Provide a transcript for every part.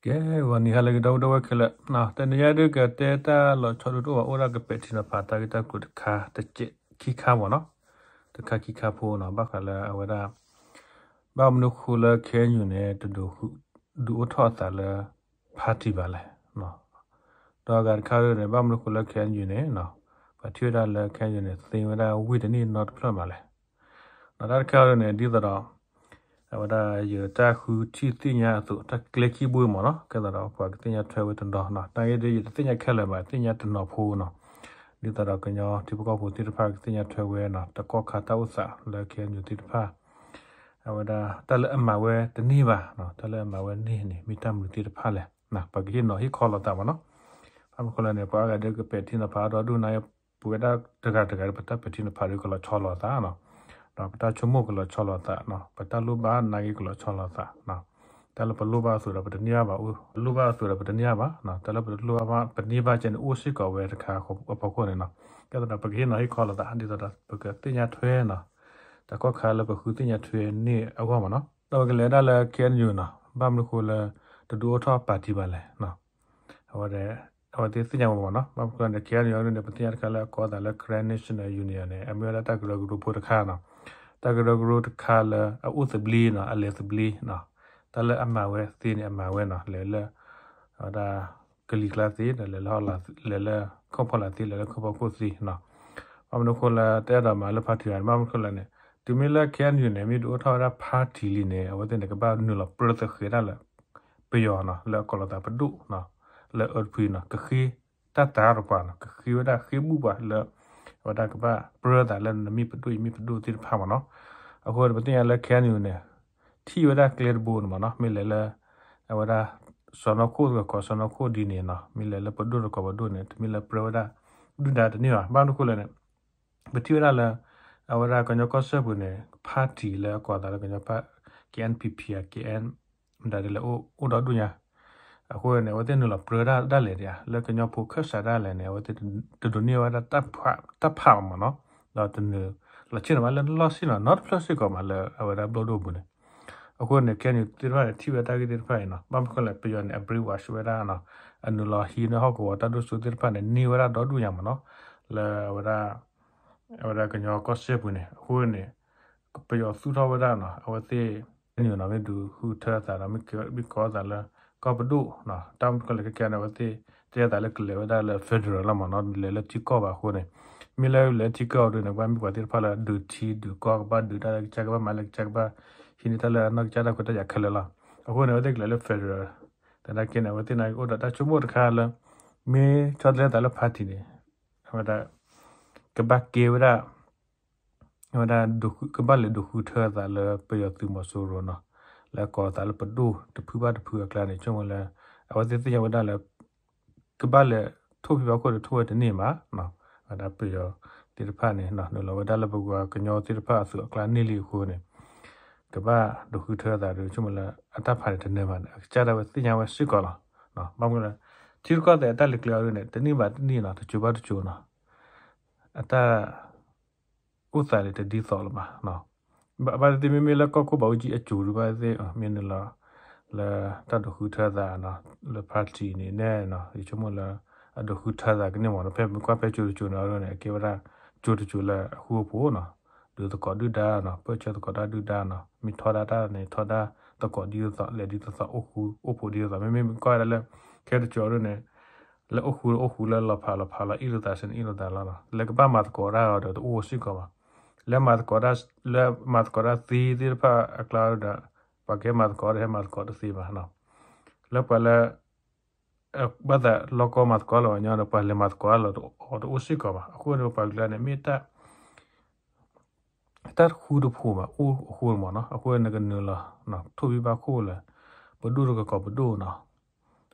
ကဲ ဂီၤနံၤဟါလၢအဂ့ၤ ဒီပုၢ်ဒီဝဲၢ်ခဲလၢာ်, တနံၤအံၤဒုးကတဲတၢ်လီၤဆီဒိၣ်တအိၣ်ဘၣ်, အိၣ်ဒၣ်ကပဲာ်ထံနီၤဖးတၢ်ဂ့ၢ်တၢ်ကျိၤတခါ တကဲးခံခါမ့ၢ်နီၤ, တခါခံခါဖိနီၤ, ဘၣ်ဃးလၢအဝဲဒၣ် ဘၣ်မနုၤဃိလၢ KNU န့ၣ် တဒုးအိၣ်ထီၣ်အသးလၢ party ဘၣ်လဲၣ်. ဒီးအဂၤတခါဒုးန့ၣ် ဘၣ်မနုၤဃိလၢ KNU န့ၣ် ပှၤထံၣ်ဝဲဒၣ်လၢ KNU န့ၣ် သ့ဝဲဒၣ်ဝ့ၢ်တန့ၢ်နီတဖျၢၣ်ဘၣ်လဲၣ်. ဒီးတၢ်တခါဒုးန့ၣ် ဒ်သိးဒီး အဝဲဒၣ်ယတၢ်ဃုထံၣ်သ့ၣ်ညါအသိး တၢ်ကျဲခံဘိမ့ၢ်နီၤ, ကဲသိးဒီးပှၤကသ့ၣ်ညါထွဲဝဲတနီၤနီၤ, တၢ်ဂ့ၢ်ဒ်ယတသ့ၣ်ညါခဲလၢာ်ဘၣ်, သ့ၣ်ညါတနီၤဖိနီၤ, ဒ်သိးဒီးကညီထံဖိကီၢ်ဖိသ့ၣ်တဖၣ်ကသ့ၣ်ညါထွဲဝဲနီၤ, တကီၢ်ခါတၢ်အိၣ်သးလၢ KNU သ့ၣ်တဖၣ် အဝဲဒၣ်တၢ်လၢအမၤဝဲတန့ၢ်ဘၣ်, တၢ်လၢအမၤဝဲန့ၢ်န့ၣ် မ့ၢ်တၢ်မနုၤသ့ၣ်တဖၣ်လဲၣ်, ပှၤကဟ့ၣ်နီၤဟ့ၣ်ခီလီၤသးမ့ၢ်နီၤ. ဘၣ်မနုၤဃိလဲၣ်န့ၣ် ပှၤအါဂၤဒုးကပဲာ်ထံနီၤဖးဒီဒူၣ်နၤ, ပဝဲဒၣ်တဂၤတဂၤ ပတၢ်ပဲာ်ထံနီၤဖးဒုးကလီၤဆီလိာ်အသးနီၤ, ဒီးပတၢ်ဆိကမိၣ်ကလီၤဆီလိာ်အသးနီၤ, ပတၢ်လိၣ်ဘၣ်နာ်က့ကလီၤဆီလိာ်အသး, တၢ်လၢပလိၣ်ဘၣ်အသိးဒီးပတန့ၢ်ဘၣ်ဘၣ်, လိၣ်ဘၣ်အသိးဒီးပတန့ၢ်ဘၣ်ဘၣ်, တၢ်လၢပတလိၣ်ဘၣ်ဘၣ် ပန့ၢ်ဘၣ်ကဲန့ၣ် အိၣ်စ့ၢ်ကီးဝဲတခါအဖီခိၣ်န့ၣ်နီၤ, ကဲသိးဒီးပကဟ့ၣ်နီၤဟ့ၣ်ခီလိာ်သး ဒ်သိးဒီးပကသ့ၣ်ညါထွဲနီၤ, တၢ်ကီၢ်ခါလၢပဃုသ့ၣ်ညါထွဲန့ၢ်အဂီၢ်မ့ၢ်နီၤ. ဒီးပကလဲၤဒၣ်လၢ KNU နီၤ, ဘၣ်မနုၤဃိလၢ တဒုးအိၣ်ထီၣ် party ဘၣ်လဲၣ်. အဝဲသ့ၣ်သ့ၣ်ညါဝဲမ့ၢ်နီၤ, ဘၣ်မနုၤဃိန့ၣ် KNU န့ၣ် ပသ့ၣ်ညါတခါလၢအကိးသးလၢ Karen National Union န့ၣ် အမ့ၢ်ဝဲဒၣ်တၢ်ကရၢကရိဖိတခါနီၤ, တၢ်ကရၢကရိတခါလၢအအိၣ်သဘျ့နီၤ, အလဲၤသဘျ့နီၤ, တၢ်လၢအမၤဝဲသ့န့ၣ် အမၤဝဲနီၤ, လဲၤလၢ အဝဲဒၣ် ကလံၤကျါသ့, လဲၤလၢ လဲၤလၢခီၣ်ဖီလာ်သ့, လဲၤလၢခီၣ်ဖီခိၣ်သ့နီၤ. ဘၣ်မနုၤဃိလၢတအဲၣ်ဒိးမၤလၢ party ဘၣ်န့ၣ် ဘၣ်မနုၤဃိလဲၣ်န့ၣ်, တုၤမ့ၢ်လၢ KNU န့ၣ် မ့ၢ်ဒုးအိၣ်ထီၣ်ဝဲဒၣ် party လံန့ၣ် အဝဲသ့ၣ်န့ၣ် ကဘၣ်နုာ်လီၤပြၢသဃဲၤဒၣ်လၢ ပယီၤနီၤ, လၢအကိးလီၤသးပဒိၣ်နီၤ, လၢအၢတဖုနီၤ, ကဃ့တၢ်တၤတပှၤနီၤ, ကဃ့ဝဲဒၣ်ဃ့ဘူၣ်ပှၤလၢ အဝဲဒၣ်ကဘၣ်ပြၢသးလၢနမ့ၢ်ပဒိၣ်အံၤမ့ၢ်ပဒိၣ်သ့ၣ်တဖၣ်မ့ၢ်နီၤ. အဃိန့ၣ် ပသ့ၣ်ညါလၢ KNU န့ၣ် ထံၣ်ဝဲဒၣ်ကျဲတဘိန့ၣ်မ့ၢ်နီၤ, မ့ၢ်လဲၤလၢ အဝဲဒၣ် စီၤနီၤခိၣ်တကီး စီၤနီၤခိၣ်ဒ်န့ၣ်နီၤ, မ့ၢ်လဲၤလၢပဒိၣ်တကီးပဒိၣ်န့ၣ် တမ့ၢ်လၢပြၢဝဲဒၣ် ဒုၣ်ဒါတန့ၢ်ဘၣ်. ဘၣ်မနုၤဃိလဲၣ်န့ၣ် ပထံၣ်ဝဲဒၣ်လၢ အဝဲဒၣ်ကညီကီၢ်စဲၣ်ပူၤန့ၣ် party လၢအကိးသးလၢကညီ KNPP ဧါ KN မတၤဒ်လဲၣ် အိၣ်ဒီဒူၣ်ညါ. အဃိန့ၣ် အဝဲသ့ၣ်နုာ်လီၤပြၢဒၣ်လဲာ်ဒံးဧါ, လၢကညီဖိခၢၣ်စးဒၣ်လဲာ်န့ၣ် အဝဲသ့ၣ်တဒိးန့ၢ်ဝဲဒၣ်တၢ်ဖးဘၣ်မ့ၢ်နီၤ, ဒီးတနုာ်လီၤဆ့ၣ်နီၤဘၣ်လၢနီတဘျီစ့ၢ်ကီးမးလၢအဝဲဒၣ်ဘျီၣ်ဒိၣ်ပူၤန့ၣ်. အဃိန့ၣ် KNU သ့ၣ်တဖၣ်န့ၣ် ထံၣ်ဝဲတၢ်ဂ့ၢ်သ့ၣ်တဖၣ်အံၤနီၤ, ဘၣ်မနုၤဃိလဲၣ် ပယီၤန့ၣ် အ brainwash ဝဲဒၣ်နီၤ, အနုာ်လီၤဟံးန့ၢ်ဟီၣ်ကဝီၤတၢ်ဒိၣ်စိသ့ၣ်တဖၣ်န့ၣ် န့ၢ်ဝဲဒၣ်ဒီဒူၣ်ညါမ့ၢ်နီၤ, လၢအဝဲဒၣ် အဝဲဒၣ်ကညီကီၢ်စဲၣ်ပူၤန့ၣ်. အဃိန့ၣ် ပယီၤသူၣ်ထီၣ်ဝဲဒၣ်နီၤ, အဝဲသ့ၣ် KNU နီၤ မ့ၢ်ဒုးဃုထၢသးဒီး မ့ၢ်ကိးသးလၢ ကီၢ်ပဒိၣ်နီၤ, တၢ်မနုၤလဲၣ်ခဲကဲန့ၣ် အဝဲသ့ၣ်တဲသးလၢကလဲၤဝဲဒၣ်လၢ federal လီၤမ့ၢ်နီၤ, လဲၤလၢထံကီၢ်ဘၣ်အဃိန့ၣ်, မ့ၢ်လၢလဲၤထံကီၢ်အီၤဒ်န့ၣ် ကဘၣ်မ့ၢ်ပှၤသ့ၣ်တဖၣ်လၢဒုးထံဒုးကီၢ်, ကဘၣ်ဒုးတၢ်လၢကစၢ် ကဘၣ်မၤလၢကစၢ် ကဘၣ်ဟံးန့ၢ်တၢ်လၢအနီၢ်ကစၢ်တၢ်ခွဲးတၢ်ယာ်ခဲလၢာ်လီၤ. အဃိန့ၣ် အဝဲသ့ၣ်ကလဲၤလၢ federal သနာ်က့န့ၣ် အဝဲသ့ၣ်န့ၣ်အိၣ်ဒီးတၢ်ဆိကမိၣ်တခါလၢ မ့ၢ်ဆီတလဲသးလၢ party န့ၣ် အဝဲဒၣ် ကဘၣ်ကဲဝဲဒၣ် အဝဲဒၣ် ကဘၣ်လဲၤဒုးဃုထၢသးလၢပယီၤသုးမီၤစိရိၤနီၤ, လၢကိးသးလၢပဒိၣ်တဖုဘၣ်တဖုအကျါန့ၣ် ဆိကမိၣ်လၢ အဝဲသ့ၣ်သ့ၣ်ညါဝဲဒၣ်လၢ ကဘၣ်လဲၤထိၣ်ဖံးဘၣ်ခိၣ်ဒီးထိၣ်ဝဲတန့ၢ်ဘၣ်, အဝဲဒၣ်ပယီၤသ့ၣ်တဖၣ်န့ၣ် နုာ်လီၤဝဲဒၣ်လၢပပှၤကညီသ့ၣ်တဖၣ်အသုးအကျါန့ၢ်လံအဃိန့ၣ် ကဘၣ်ဒုးဃုထၢသးဒီး ဆိကမိၣ်လၢအတၢ်ဖးန့ၣ်တနၢၤဘၣ်န့ၣ် အကစၢ်ဒၣ်ဝဲသ့ၣ်ညါဝဲစ့ၢ်ကီးလီၤ. ဘၣ်မနုၤလဲၣ် ထံရူၢ်ကီၢ်သဲးအတၢ်လဲၤကျဲအီၤဒ်န့ၣ် တနံၣ်ဘၣ်တနံၣ်နီၤ တစိၤဘၣ်တစိၤနီၤ အတၢ် အိၣ်သးန့ၣ်တဒ်သိးလၢၤဘၣ်. ဘၣ်သ့ၣ်သ့ၣ် မ့မ့ၢ်လၢကီၢ်ခိၣ်ဘးအူကၠံအစိၤဒ်ဘၣ်သ့ၣ်သ့ၣ် မ့ၢ်နုာ်လီၤ လၢတၢ်ဒုးဃုထၢသးနီၤ လၢ party န့ၣ်နဲနီၤ ယဆိကမိၣ်လၢ အဒုးဃုထၢသးကန့ၢ်မ့ၢ်နီၤ ဖဲမ့ၢ်ကွၢ်ဖဲစိၤတစိၤန့ၣ်အီၤဒ်န့ၣ် အကဲဝဲဒၣ် စိၤတစိၤလၢအဃူအဖိးနီၤ ဒုးသကိးဒုၣ်ဒါနီၤ ပၢၢ်ဆၢသကိးတၢ်ဒုၣ်ဒါနီၤ မ့ၢ်ထီဒါတၢ်န့ၣ် ထီဒါသကိးဒ်သိးသိး လဲၤဒ်သိးသိး အိၣ်ဃူ အိၣ်ဖှိၣ်ဒ်သိးသိး မ့မ့ၢ်ကွၢ်ဝဲဒၣ်လၢ ခဲတစိၤအီၤဒ်န့ၣ် လၢအိၣ်ဃူအိၣ်ဃူ လၢလီၤဖးလီၤဖး လီၤအ့ၣ်လိာ်သးစ့ၢ်န့ၣ်အ့ၣ်လိာ်သးလီၤနီၤ လၢကဘၣ်မၤသကိးတၢ်အီၤဒီးတအိၣ်စ့ၢ်ကီးဘၣ် လၢမၤသကိးတၢ် လၢမၤသကိးတၢ်သ့သ့ၣ်တဖၣ်အကျါဒီး ပှၤကဟဲမၤသကိးဒီးဟဲမၤသကိးတသ့ဘၣ်နီၤ လၢပှၤလၢ ဘၣ်သးလီၤကီမၤသကိးလီၤညီဒီး ပှၤလဲၤမၤသကိးလီၤအီၤတအိၣ်စ့ၢ်ကီးဘၣ် အဃိန့ၣ် ပပှၤကလုာ်န့ၣ် မ့ၢ်တၢ် တၢ်တဃူတဖိးဘၣ် အိၣ်အဃိမ့ၢ်နီၤ အဃိန့ၣ်ကနုာ်လီၤ ထိၣ်ဖံးဘၣ်ခိၣ်လၢ ပဒိၣ်တကီးကီးပဒိၣ်နီၤ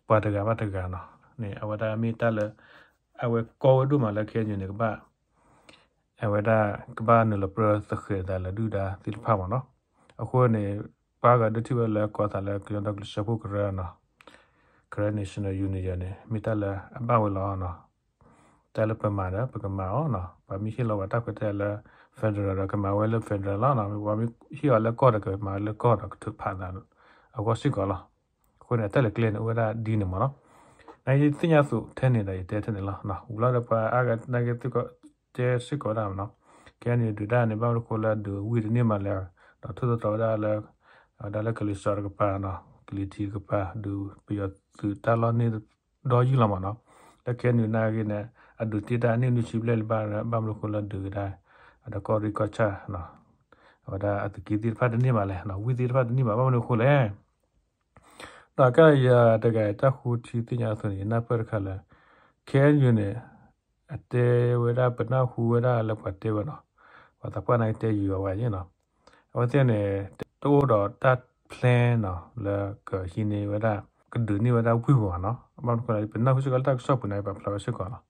ပှၤတဂၤဘၣ်တဂၤနီၤ န့ၣ် အဝဲဒၣ်မ့ၢ်တၢ်လၢ အဝဲကီဝဲဒိၣ်မးလၢ ခဲအံၤန့ၣ် ကဘၣ် အဝဲဒၣ်ကဘၣ်နုာ်လီၤပြၢသဃဲၤသးလၢ ဒုၣ်ဒါသ့ၣ်တဖၣ်မ့ၢ်နီၤ အဃိန့ၣ် ပှၤဂၤဒုးထံၣ်ဝဲလၢ ကိးသးလၢ ကညီဒီကလုာ်စၢဖှိၣ်ကရၢနီၤ Karen National Union န့ၣ် မ့ၢ်တၢ်လၢအဘၣ်ဝဲလီၤနီၤ တၢ်လၢပမၤဒီး ပကမၤအီၤနီၤ ပှၤမ့ၢ်ဟ့ၣ်လီၤပှၤတၢ်ခွဲးတၢ်ယာ်လၢ federal ဒီး ကမၤဝဲလၢ federal လီၤနီၤ ပှၤမ့ၢ်ဟ့ၣ်အီၤလၢကီၢ်ဒီး ကမၤလၢကီၢ်ဒီး ကထုးဖးသးအဂီၢ်စ့ၢ်ကီးလီၤ. အဃိန့ၣ် အတၢ်လဲၤကျဲန့ၣ် အိၣ်ဝဲဒၣ်ဒ်န့ၣ်မ့ၢ်နီၤ. နယသ့ၣ်ညါသိးထဲန့ၣ်ဒီး ယတဲထဲန့ၣ်လီၤ. ဝံၤလီၤဒီးပှၤအါဂၤနာ်က့သ့ၣ်ကီးတဲစ့ၢ်ကီးဝဲဒၣ်မ့ၢ်နီၤ, ကဲန့ၣ်ဒုးတၢ်န့ၣ် ဘၣ်မနုၤဃိလၢဒုးဝံၣ်တန့ၢ်မးလဲၣ်, ဒီးထိၣ်သတြီၤဝဲဒၣ်လၢ ဝဲဒၣ်လၢကလံၤစိးတကပၤနီၤ, ကလံၤထံးတကပၤ ဒုးပယီၤသုးတၢ်လီၢ်န့ၣ်ဒီးယုၢ်လီၤမ့ၢ်နီၤ. လၢခဲန့ၣ်နာ်က့န့ၣ် အဒုးတ့ၢ်တၢ်န့ၢ်နွံဆံဘျဲၣ်လံဘၣ်, ဘၣ်မနုၤဃိလၢဒုးကဒါ ဒီးကီၢ်ရ့ၣ်ကီၢ်ဆၣ် အဝဲဒၣ်အသုးက့သ့ၣ်တဖၣ်တန့ၢ်မးလဲၣ်, ဝံၣ်သ့ၣ်တဖၣ်တန့ၢ်မး ဘၣ်မနုၤဃိလဲၣ်. ဒီးကဲယတဂၤတၢ်ဃုထံသ့ၣ်ညါအသိးန့ၣ် ယနၢ်ပၢၢ်တခါလၢ ခဲအံၤန့ၣ် အတဲဝဲဒၣ် ပနၢ်ဟူဝဲဒၣ်လၢပှၤတဲဝဲနီၤ, ပှၤသးပှၢ်နာ်က့တဲယုာ်အဝဲန့ၣ်နီၤ, အဝဲသ့ၣ်န့ၣ် တအိၣ်ဒီးတၢ် plan နီၤ လၢကဟံးန့ၢ်ဝဲဒၣ် ကဒုးန့ၢ်ဝဲဒၣ်ဝ့ၢ်ပူၤဘၣ်နီၤ. ဘၣ်မနုၤဃိလဲၣ် ပနၢ်ဟူစ့ၢ်ကီးလၢတၢ်ကစီၣ်ပူၤန့ၣ် ပာ်ဖျါဝဲစ့ၢ်ကီးလီၤ.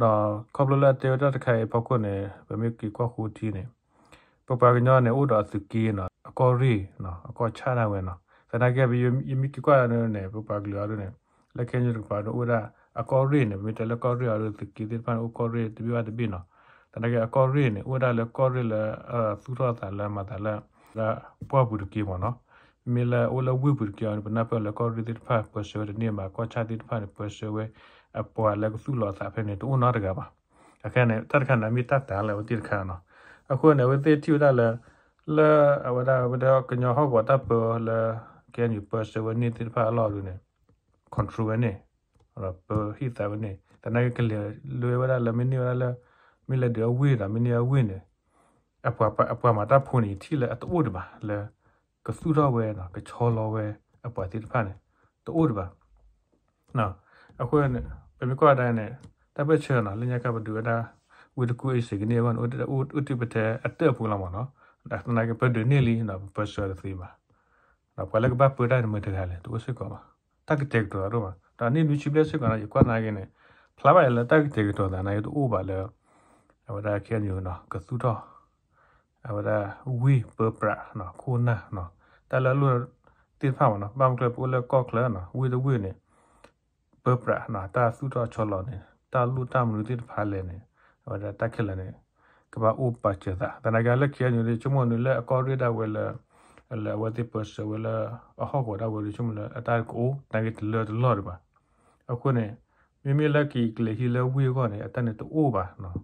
ဒီးခီဖျိလၢအတဲဝဲဒၣ်တခါအံၤအဖီခိၣ်န့ၣ် ပမ့ၢ်က့ၤကွၢ်ဃုထံန့ၣ် ပပှၤကညီန့ၣ် အိၣ်ဒီးအသုးက့နီၤ, အကီၢ်ရ့ၣ်နီၤ, အကီၢ်ဆၣ်ဒၣ်ဝဲနီၤ. သနာ်က့ ယမ့ၢ်က့ၤကွၢ်န့ၣ် ပပှၤကလုာ်အီၤဒ်န့ၣ် လၢခဲအံၤတကပၤဒ်အိၣ်ဝဲဒၣ် အကီၢ်ရ့ၣ်န့ၣ် ပမ့ၢ်တဲလၢကီၢ်ရ့ၣ်အီၤဒ် သုးက့သ့ၣ်တဖၣ်န့ၣ် အိၣ်ကီၢ်ရ့ၣ်တဘ့ၣ်ဘၣ်တဘ့ၣ်နီၤ. သနာ်က့ အကီၢ်ရ့ၣ်န့ၣ် အိၣ်ဝဲဒၣ်လၢကီၢ်ရ့ၣ်လၢ သူၣ်ထီၣ်အသးလၢမၤသးလၢ လၢပှၢ်ပူၤတက့ၢ်မ့ၢ်နီၤ. မ့မ့ၢ်လၢအိၣ်လၢဝ့ၢ်ပူၤတက့ၢ်အီၤန့ၣ် ပနၢ်ပၢၢ်လၢကီၢ်ရ့ၣ်သ့ၣ်တဖၣ် ပၢဆှၢဝဲတန့ၢ်ဘၣ်, ကီၢ်ဆၣ်သ့ၣ်တဖၣ်န့ၣ် ပၢဆှၢဝဲ အပှၤလၢကသူၣ်လီၤအသးဖဲန့ၣ် တအိၣ်နီတဂၤဘၣ်. အခဲန့ၣ် တၢ်တခါန့ၣ် မ့ၢ်တၢ်တၢ်လၢအဝဲသ့ၣ်တခါနီၤ. အဃိန့ၣ် အဝဲသ့ၣ်ထံၣ်ဝဲဒၣ်လၢ လၢအဝဲဒၣ် ဝဲဒၣ်ကညီဟီၣ်ကဝီၤတၢ်ပၢလၢ ခဲအံၤန့ၣ် ပၢဆှၢဝဲန့ၢ်သ့ၣ်တဖၣ်အလီၢ်ဒ်န့ၣ် control ဝဲန့ၣ် ဒီးပဟ့ၣ်သးဝဲန့ၣ် သနာ်က့ ကလဲၤလၢဝဲဒၣ်လၢမ့ၢ်န့ၢ်ဝဲဒၣ်လၢ မ့ၢ်လဲၤဒုးအဝ့ၢ်ဒီး မ့ၢ်န့ၢ်အဝ့ၢ်န့ၣ် အပှၤမၤတၢ်ဖိန့ၣ် ယထံၣ်လၢအတအိၣ်ဒံးဘၣ် လၢကသူၣ်ထီၣ်ဝဲ ကဆီလီၤဝဲအပှၤသ့ၣ်တဖၣ်န့ၣ် တအိၣ်ဒံးဘၣ်. အဃိန့ၣ် ပမ့ၢ်ကွၢ်ဒၣ်န့ၣ် တၢ်ပၢၢ်ဆၢနီၤ လၢညါခါပဒုးဝဲဒၣ် ဝ့ၢ်တကူၣ်အ့ၣ်စ့ကန့ၢ်အဂီၢ်န့ၣ် အိၣ်တ့ၢ်ပတဲအတၢၢ်ပူၤလီၤမ့ၢ်နီၤ. သနာ်က့ ပဒုးန့ၢ်လံဒီး ပပၢဆှၢတသ့ဘၣ်. ဒီးပှၤလၢကဘၣ်ပၢတၢ်န့ၣ်မတၤတဂၤလဲၣ် တအိၣ်စ့ၢ်ကီးဘၣ်. တၢ်ကတဲာ်ကတီၤသးတအိၣ်ဘၣ်. ဒီးန့ၢ်နွံဆံဘျဲၣ်စ့ၢ်ကီးနီၤ ယကွၢ်နာ်က့န့ၣ် ဖျါဘၣ်ယၤလၢတၢ်ကတဲာ်ကတီၤသးနာ်က့တအိၣ်ဘၣ်လၢ အဝဲဒၣ်ခဲအံၤန့ၣ် ကသူၣ်ထီၣ် အဝဲဒၣ်ဝ့ၢ်ပၢပြးနီၤ ခိၣ်နၢ်နီၤ တၢ်လၢအလိၣ်သ့ၣ်တဖၣ်မ့ၢ်နီၤ. ဘၣ်မနုၤကျဲ ပအိၣ်လၢကီၢ်ချၢနီၤ ဝ့ၢ်တဝ့ၢ်န့ၣ် ပၢပြးနီၤ တၢ်သူၣ်ထီၣ်ဆီလီၤန့ၣ် တၢ်လိၣ်တၢ်မနုၤသ့ၣ်တဖၣ်လဲၣ်န့ၣ် အဝဲဒၣ်တၢ်ခဲလၢာ်န့ၣ် ကဘၣ်အိၣ်ပာ်စၢၤသး. သနာ်က့လၢခဲအံၤန့ၣ် ဆိကမိၣ်န့ၣ်လၢအကီၢ်ရ့ၣ်ဒၣ်ဝဲလၢ လၢအဝဲသ့ၣ်ပၢဆှၢဝဲလၢ အဟီၣ်ကဝီၤဒၣ်ဝဲဒီး ဆိကမိၣ်လၢအတၢ်ကအိၣ် သနာ်က့တလၢတလီၢ်ဒံးဘၣ်. အဃိန့ၣ် မ့မ့ၢ်လၢက့ၤကလဲၤဟံးလၢဝ့ၢ်အဂီၢ်န့ၣ် အတၢ်န့ၣ်တအိၣ်ဘၣ်နီၤ.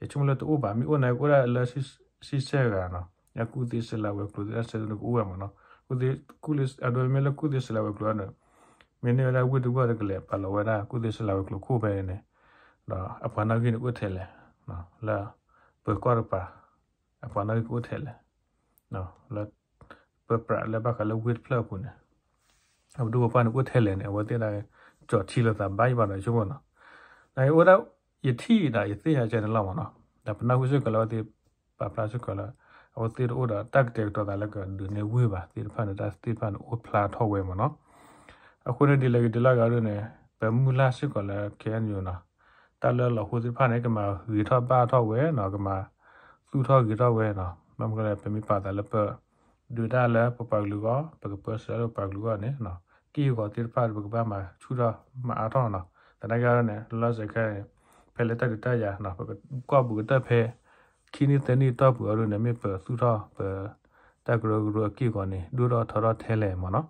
ယဆိကမိၣ်လၢတအိၣ်ဘၣ် မ့ၢ်အိၣ်နာ်က့ အိၣ်ဒၣ်လၢစံၣ်စဲၣ်ဂၤနီၤ ညါကူၣ်သ့စလၤဝဲၤကျိၤသ့ၣ်တဖၣ်န့ၣ် ကအိၣ်ဝဲမ့ၢ်နီၤ. အဒိ မ့မ့ၢ်လၢကူၣ်သ့စလၤဝဲၤကျိၤန့ၣ် မ့ၢ်န့ၢ်ဝဲဒၣ်ဝ့ၢ်တဝ့ၢ်ဒီး ကလဲၤပာ်လီၤဝဲဒၣ်ကူၣ်သ့စလၤဝဲၤကျိၤခိၣ်ဖဲန့ၣ် ဒီးအပှၤနီၣ်ဂံၢ်န့ၣ်ကအိၣ်ထဲလဲၣ် လၢပၢၤကီၢ်တကပၤ အပှၤနီၣ်ဂံၢ်ကအိၣ်ထဲလဲၣ် လၢပၢပြးလၢဘၣ်ဃးလၢဝ့ၢ်တဖျၢၣ်အပူၤန့ၣ် အပဒိၣ်ပပှၢ်န့ၣ်ကအိၣ်ထဲလဲၣ်န့ၣ် အဝဲသ့ၣ်ဒၣ်ကၠီၣ်ထံလိာ်သးဘၣ်ယံၤဘၣ်ဒီး ယဆိကမိၣ်နီၤ. နအိၣ်ဒၣ် ယထံၣ်ဒီးယသ့ၣ်ညါကဲန့ၣ်လီၤမ့ၢ်နီၤ. ဒီးပနၢ်ဟူစ့ၢ်ကီးလၢအဝဲသ့ၣ်ပာ်ဖျါစ့ၢ်ကီးလၢ အဝဲသ့ၣ်တအိၣ်ဒီးတၢ်ကတဲာ်ကတီၤသးလၢကဒုးန့ၢ်ဝ့ၢ်ဘၣ်သ့ၣ်တဖၣ်န့ၣ် တၢ်သ့ၣ်တဖၣ်န့ၣ်အိၣ်ဖျါထီၣ်ဝဲမ့ၢ်နီၤ. အဃိန့ၣ်ဒ်လဲၣ်ဂ့ၤဒ်လဲၣ်ဂ့ၤဒ်န့ၣ် ပမုၢ်လၢ်စ့ၢ်ကီးလၢ ခဲအံၤန့ၣ်နီၤ တၢ်လၢလီၤဟိသ့ၣ်တဖၣ်န့ၣ် ကမၤဂ့ၤထီၣ်ဘၣ်ထီၣ်ဝဲနီၤ ကမၤသူၣ်ထီၣ်ဂ့ၤထီၣ်ဝဲနီၤ. ဘၣ်မနုၤလဲၣ် ပမ့ၢ်ပာ်သးလၢပ ဒုးတၢ်လၢပပှၤကလုာ်အဂီၢ် ပကပၢဆှၢလၢပပှၤကလုာ်အဂီၢ်န့ၣ် က့ၢ်ဂီၤသ့ၣ်တဖၣ် ပကဘၣ်မၤဆူၣ်ထီၣ်မၤအါထီၣ်နီၤ. သနာ်က့န့ၣ် လီၤစဲခဲအံၤ ဖဲလၢတၢ်ဒုးတၢ်ယၤနီၤ ပကကွၢ်ဘူးကတၢၢ်ဖဲ ခံနံၣ်သၢနံၣ်တီၢ်ပူၤအီၤဒ်န့ၣ် မ့ၢ်ပသုးထီၣ်ပ တၢ်ကရၢကရိအက့ၢ်အဂီၤန့ၣ် ဒိၣ်ထီၣ်ထီထီၣ်ထဲလဲၣ်မ့ၢ်နီၤ.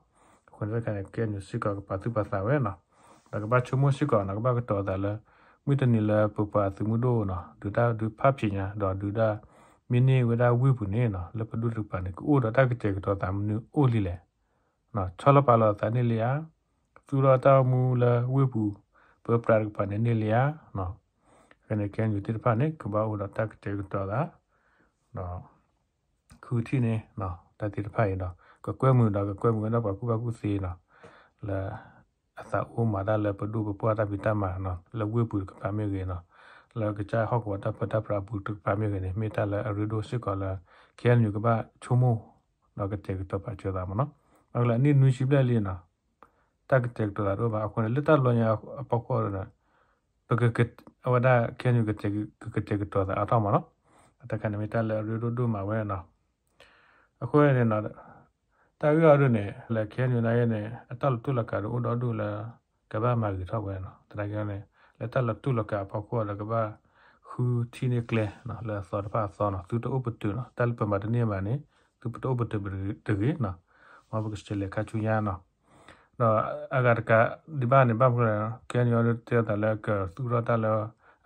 အဃိန့ၣ်တခါန့ၣ် ခဲအံၤန့ၣ်စ့ၢ်ကီးကပာ်သူၣ်ပာ်သးဝဲနီၤ. ဒီးကဘၣ်ဆိကမိၣ်စ့ၢ်ကီးနီၤ ကဘၣ်ကတီၤသးလၢ မုၢ်တနံၤလၢပပှၤသုးမုၢ်ဒိၣ်နီၤ ဒုးတၢ်ဒုးဖးဖျဲးညါ ဒီးဒုးတၢ်မ့ၢ်န့ၢ်ဝဲဒၣ်ဝ့ၢ်ပူၤန့ၣ်နီၤ လၢပဒိၣ်တကပၤန့ၣ် ကအိၣ်ဒီးတၢ်ကတဲာ်ကတီၤသးမနုၤအိၣ်လံလဲၣ် ဆီလီၤပာ်လီၤသးန့ၢ်လံဧါ, သူၣ်ထီၣ်တၢ်အိၣ်မူလၢဝ့ၢ်ပူၤ ပၢပြးတကပၤန့ၣ်န့ၢ်လံဧါ. ဖဲန့ၣ် ခဲအံၤန့ၣ်သ့ၣ်တဖၣ်န့ၣ် ကဘၣ်အိၣ်ဒီးတၢ်ကတဲာ်ကတီၤသး ဒီး ဃုထံၣ်န့ၣ် တၢ်သ့ၣ်တဖၣ်အံၤဒီး ကကွဲမုာ်ဒီးကကွဲမုာ်ဝဲဒၣ်ပှၤကူၣ်ဘၣ်ကူၣ်သ့နီၤ လၢ အသးအိၣ်မၤတၢ်လၢပဒိၣ်ပပှၢ်တၢ်ဖံးတၢ်မၤနီၤ လၢဝ့ၢ်ပူၤတကပၤမ့ၢ်ဂ့ၤနီၤ လၢကစၢ်ဟီၣ်ကဝီၤတၢ်ပၢတၢ်ပြးအပူၤတကပၤမ့ၢ်ဂ့ၤန့ၣ် မ့ၢ်တၢ်လၢအရ့ဒိၣ်စ့ၢ်ကီးလၢ ခဲအံၤန့ၣ် ကဘၣ်ဆိကမိၣ် ဒီးကတဲာ်ကတီၤပာ်စၢၤသးမ့ၢ်နီၤ. ဘၣ်မနုၤလဲၣ် အနံၣ်နွံဆံဘျဲၣ်လံနီၤ တၢ်ကတဲာ်ကတီၤသးတအိၣ်ဘၣ် အဃိန့ၣ် လၢတၢ်လီၤညါအဖီခိၣ်ဒီး ပက အဝဲဒၣ်ခဲအံၤန့ၣ် ကကတဲာ်ကတီၤသးအါထီၣ်မ့ၢ်နီၤ. တၢ်တခါန့ၣ်မ့ၢ်တၢ်လၢအရ့ဒိၣ်ဒိၣ်မးဝဲနီၤ. အဃိန့ၣ် တၢ်ဂ့ၢ်အီၤဒ်န့ၣ် လၢခဲအံၤန့ၣ် အတၢ်လီၤတူာ်လီၤကာ်ဒီးအိၣ်ဒီဒူၣ်လၢ ကဘၣ်မၤဂ့ၤထီၣ်ဝဲနီၤ. သနာ်က့န့ၣ် လၢတၢ်လီၤတူာ်လီၤကာ်အဖီခိၣ်ဒီးကဘၣ်ဃုထံၣ်န့ၢ်ကျဲ လၢအသီတဖၣ်အသီနီၤ. သုတအိၣ်ပတုာ်နီၤ တၢ်လၢပမၤတန့ၢ်ဘၣ်န့ၣ် သုပတအိၣ်ပတုာ်တဂ့ၤနီၤ. မ်ပကစးလဲၤခါဆူညါနီၤ. ဒီးအဂၤတကးဒံးဘၣ်န့ၣ် ဘၣ်မနုၤလဲၣ် ခဲအံၤန့ၣ် တဲသးလၢကသူၣ်ထီၣ်တၢ်လၢ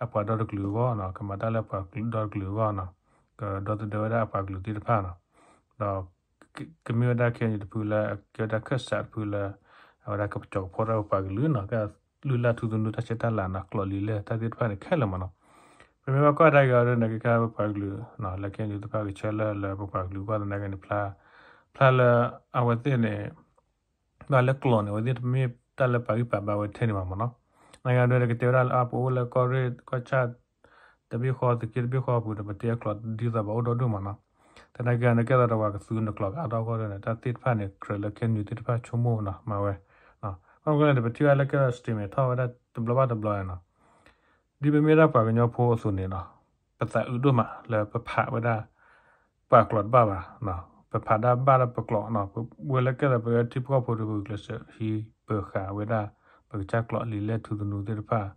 အပှၤဒီတကလုာ်အဂီၢ်နီၤ, ကမၤတၢ်လၢပှၤကလုာ်ဒီတကလုာ်အဂီၢ်နီၤ, ကဒီသဒၢဝဲဒၣ်အပှၤကလုာ်သ့ၣ်တဖၣ်နီၤ, ဒီးကမ့ၢ်ဝဲဒၣ်ခဲအံၤန့ၣ်တဖုလၢ ကဲဝဲဒၣ်ခၢၣ်စးတဖုလၢ အဝဲဒၣ်ကပကၠီၤကဖီထီၣ်ပှၤကလုာ်နီၤ, ကလုၢ်လၢ်ထူသနူတၢ်ဆဲးတၢ်လၤနီၤ, ကျိာ်လံာ်လဲၢ်တၢ်သ့ၣ်တဖၣ်န့ၣ်ခဲလၢာ်မးနီၤ. ပမ့ၢ်ဘၣ်ကွၢ်တၢ်ဂ့ၤအီၤဒ်န့ၣ် ကခါပပှၤကလုာ်နီၤ လၢခဲအံၤသ့ၣ်တဖၣ်ကဆၢလၢ်လၢပပှၤကလုာ်အဂီၢ်သနာ်က့န့ၣ် ဖျါ ဖျါလၢအဝဲသ့ၣ်န့ၣ် ဘၣ်လၢကျိာ်န့ၣ် အဝဲသ့ၣ်တမ့ၢ်တၢ်လၢပာ်ဂံၢ်ပာ်ဘါဝဲထဲန့ၣ်ဘၣ်မးနီၤ. နဂၤဒွဲၣ်န့ၣ် ကတဲဝဲဒၣ်လၢအပအိၣ်လၢကီၢ်ရ့ၣ်ကီၢ်ဆၣ် တဘ့ၣ်ဃီသုးက့တဘ့ၣ်ဃီအပူၤဒီး ပတဲအကျိာ်ဒ်သိးပှၤအိၣ်ဒီဒူၣ်မးနီၤ. သနာ်က့န့ၣ် ကဲသိးဒီးပှၤကသူနကျိာ်ကအါထီၣ်အဂီၢ်ဒ်န့ၣ် တၢ်သ့ၣ်တဖၣ်န့ၣ် ကြၢးလၢခဲအံၤသ့ၣ်တဖၣ်ဆိကမိၣ်နီၤ မၤဝဲ ဘၣ်မနုၤလဲၣ်န့ၣ် ပထံၣ်ဘၣ်လၢကဲသိး statement ထီၣ်ဝဲဒၣ်တဘျီဘၣ်တဘျီန့ၣ်နီၤ ဒ်ပမ့ၢ်ဒၣ်ပှၤကညီဖိအသိးန့ၣ်နီၤ ပသးအုးဒိၣ်မးလၢပဖးဝဲဒၣ် ပှၤကျိာ်တဘၣ်ဘၣ်, ပဖးဒၣ်ဘၣ်လၢပကျိာ်နီၤ, ပဝဲလၢကဲသိးပထံဖိကီၢ်ဖိတပူၤကျဲးစၢးဟံးပၢၤဃာ်ဝဲဒၣ် ပကစၢ်ကျိာ်လံာ်လဲၢ်ထူသနူသ့ၣ်တဖၣ် ဒ်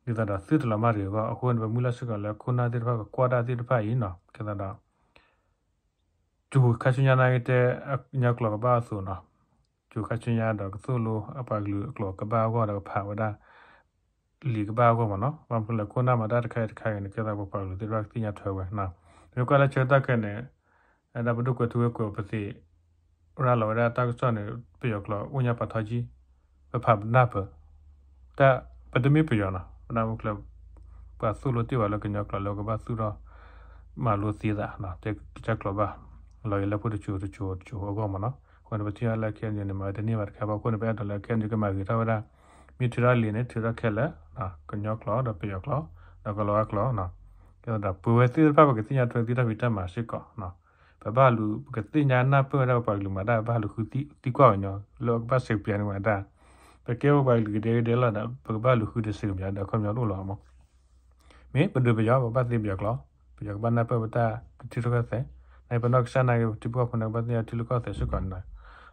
သိးဒီးသုတလီၤမၢ်တဂ့ၤအဂီၢ်, အဃိန့ၣ် ပမုၢ်လၢ်စ့ၢ်ကီးလၢခိၣ်နၢ်သ့ၣ်တဖၣ်ကကွၢ်တၢ်သ့ၣ်တဖၣ်အံၤနီၤ, ကဲသိးဒီး ကၠူၤခါဆူညါနာ်က့တဲ ကညီကျိာ်ကဘၣ်အသိးနီၤ, ကၠူၤခါဆူညါဒီးကသိၣ်လိအပှၤကလုာ်အကျိာ်ကဘၣ်အဂီၢ်ဒီးကဖးဝဲဒၣ် လံာ်ကဘၣ်အဂီၢ်မးနီၤ, ဘၣ်မနုၤလဲၣ် ခိၣ်နၢ်မၤတၢ်တခါအံၤတခါအံၤန့ၣ် ကဲသိးပပှၤကလုာ်သ့ၣ်တဖၣ်ကသ့ၣ်ညါထွဲဝဲ, ပမ့ၢ်ကွၢ်လၢဆၢကတီၢ်ခဲအံၤန့ၣ် အဲၣ်ဒိးပဒိၣ်ကွဲးထူဝဲကွဲး ပသ့ၣ်ရၤလီၤဝဲဒၣ်တၢ်ကစီၣ်န့ၣ် ပယီၤကျိာ်အိၣ်ညါပာ်ထီကံ ပဖးပနၢ်ပၢၢ် တၢ်ပတမ့ၢ်ပယီၤနီၤ, ပနၢ်မုၢ်ကျၢၤ ပှၤသိၣ်လိတ့ၢ်ဝဲလၢကညီကျိာ်လၢကဘၣ်သူၣ်ထီၣ်မၤလိသ့သးနီၤ, တဲကစၢ်ကျိာ်ဘၣ် လီၤဂာ်လၢဖိတစိၤတစိၤတစိၤအဂီၢ်မးနီၤ, အဃိန့ၣ် ပထံၣ်ဘၣ်လၢ ခဲအံၤန့ၣ် မၤဝဲတန့ၢ်ဘၣ်တခါဘၣ်, အဃိန့ၣ် ပအဲၣ်ဒိးလၢ ခဲအံၤ ကမၤဂ့ၤထီၣ်ဝဲဒၣ် မ့ၢ်ထုးထီၣ်လံာ်န့ၣ် ထုးထီၣ်ခဲလၢာ် ကညီကျိာ်ဒီးပယီၤကျိာ် ဒီးကလီၤဝါကျိာ်နီၤ, ကဲသိးဒီးပဝဲသ့ၣ်တဖၣ်ပကသ့ၣ်ညါထွဲသ့ၣ်တၢ်ဖံးတၢ်မၤစ့ၢ်ကီး ပဘၣ်လူၤ ပကသ့ၣ်ညါနၢ်ပၢၢ်ဝဲဒၣ်ပပှၤကလုာ်မၤတၢ် ပဘၣ်လူၤဃုသံကွၢ်ကညီ လၢအကဘၣ်စံးပျးန့ၢ်ဝဲဒၣ်, ပကဲပပှၤကလုာ်ကဒဲကဒဲလီၤဒီး ပကဘၣ်လူၤဃုဒီးစံးပျးဒီးအခီပညီတအိၣ်လီၤမး, မ့ၢ်ပဒုးပယီၤ ပဘၣ်သ့ပယီၤကျိာ်, ပယီၤကဘၣ်နၢ်ပၢၢ်ပတၢ် ပထံရူၢ်ကီၢ်သဲး, နပနီၢ်ကစၢ်နာ်က့ ပထံဖိကီၢ်ဖိန့ၣ် ကဘၣ်သ့ၣ်ညါထံရူၢ်ကီၢ်သဲးစ့ၢ်ကီးန့ၣ်,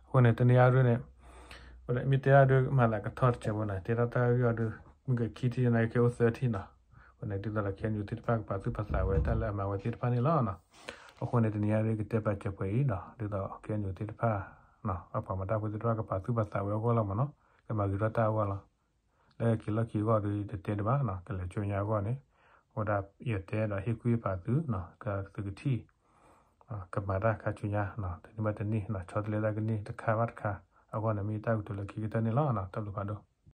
အဃိန့ၣ် တနံၤအံၤဒ်န့ၣ် မ့ၢ်တဲဒၣ်ဒ်မၤသးကထီၣ်တစဲးဖိန့ၣ် တဲဒၣ်တၢ်ဂ့ၢ်အီၤဒ် မုၢ်ကခံထံၣ်နာ်က့ ခဲအိၣ်သၢထံၣ်နီၤ, အဃိန့ၣ် ဒ်သိးဒီး ခဲအံၤသ့ၣ်တဖၣ်ကပာ်သူၣ်ပာ်သးဝဲတၢ်လၢအမၤဝဲသ့ၣ်တဖၣ်န့ၣ်လီၤ. အဃိန့ၣ် တနံၤအံၤဒ်ကတဲပာ်စဲးပှဲၤအံၤနီၤ, ဒ်သိး ခဲအံၤသ့ၣ်တဖၣ် အပှၤမၤတၢ်ဖိသ့ၣ်တဖၣ်ကပာ်သူၣ်ပာ်သးဝဲအဂီၢ်လီၤမးနီၤ, ကမၤဂ့ၤထီၣ်တၢ်အဂီၢ်လီၤ. လၢခံလီၢ်ခံအဂီၢ်ဒီး ယတတဲဒံးဘၣ်နီၤ, ကလဲၤကၠိညါအဂီၢ်န့ၣ်, အဃိဒၣ်ယတဲဒီးဟ့ၣ်ကူၣ်ဟ့ၣ်ဖးသုနီၤ, ကသုကထံၣ် ကမၤတၢ်ခါဆူညါနီၤ, တနံၤဘၣ်တနံၤနီၤ, ဆီတလဲတၢ်ကန့ၢ်တခါဘၣ်တခါ, အဂီၢ်န့ၣ်မ့ၢ်တၢ်ကတိၤလၢခံကတၢၢ်န့ၣ်လီၤ. တၢ်ဘျုးဖးဒိၣ်.